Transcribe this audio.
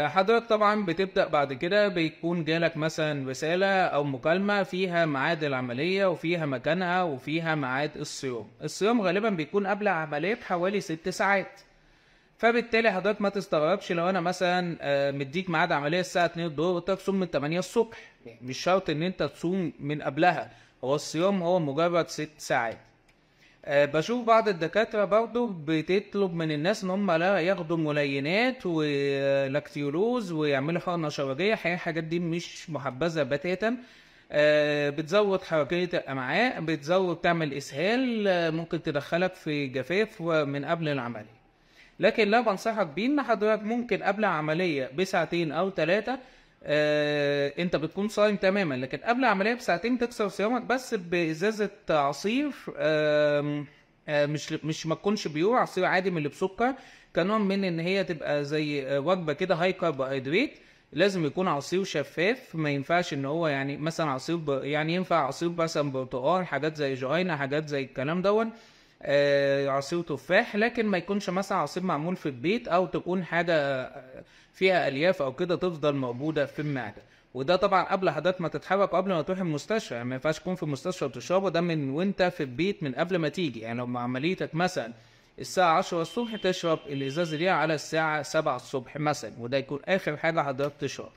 حضرتك طبعا بتبدأ بعد كده، بيكون جالك مثلا رسالة أو مكالمة فيها ميعاد العملية وفيها مكانها وفيها ميعاد الصيام. الصيام غالبا بيكون قبل العملية بحوالي 6 ساعات، فبالتالي حضرتك ما تستغربش لو انا مثلا مديك ميعاد عملية الساعة 2 الظهر وانت تصوم من 8 الصبح. مش شرط ان انت تصوم من قبلها، هو الصيام هو مجرد 6 ساعات. بشوف بعض الدكاترة برضو بتطلب من الناس ان هم لا ياخدوا ملينات ولاكتيولوز ويعملوا حقنة شرجية. الحقيقة الحاجات دي مش محبذة بتاتا، بتزود حركية الأمعاء، بتزود تعمل إسهال، ممكن تدخلك في جفاف من قبل العملية. لكن لا بنصحك بيه ان حضرتك ممكن قبل العملية بساعتين او 3، انت بتكون صايم تماما، لكن قبل العملية بساعتين تكسر صيامك بس بإزازة عصير، مش ما تكونش pure، عصير عادي من اللي بسكر، كنوع من ان هي تبقى زي وجبة كده high carbohydrate. لازم يكون عصير شفاف، ما ينفعش ان هو يعني مثلا عصير يعني ينفع عصير مثلا برتقال، حاجات زي جهينة، حاجات زي الكلام دون، عصير تفاح، لكن ما يكونش مثلا عصير معمول في البيت او تكون حاجة فيها الياف او كده تفضل موجودة في المعدة. وده طبعا قبل حضرتك ما تتحرك وقبل ما تروح المستشفى، يعني ما ينفعش تكون في المستشفى وتشربه، ده من وانت في البيت من قبل ما تيجي. يعني لو عمليتك مثلا الساعة 10 الصبح تشرب الازازة دي على الساعة 7 الصبح مثلا، وده يكون اخر حاجة حضرتك تشربها.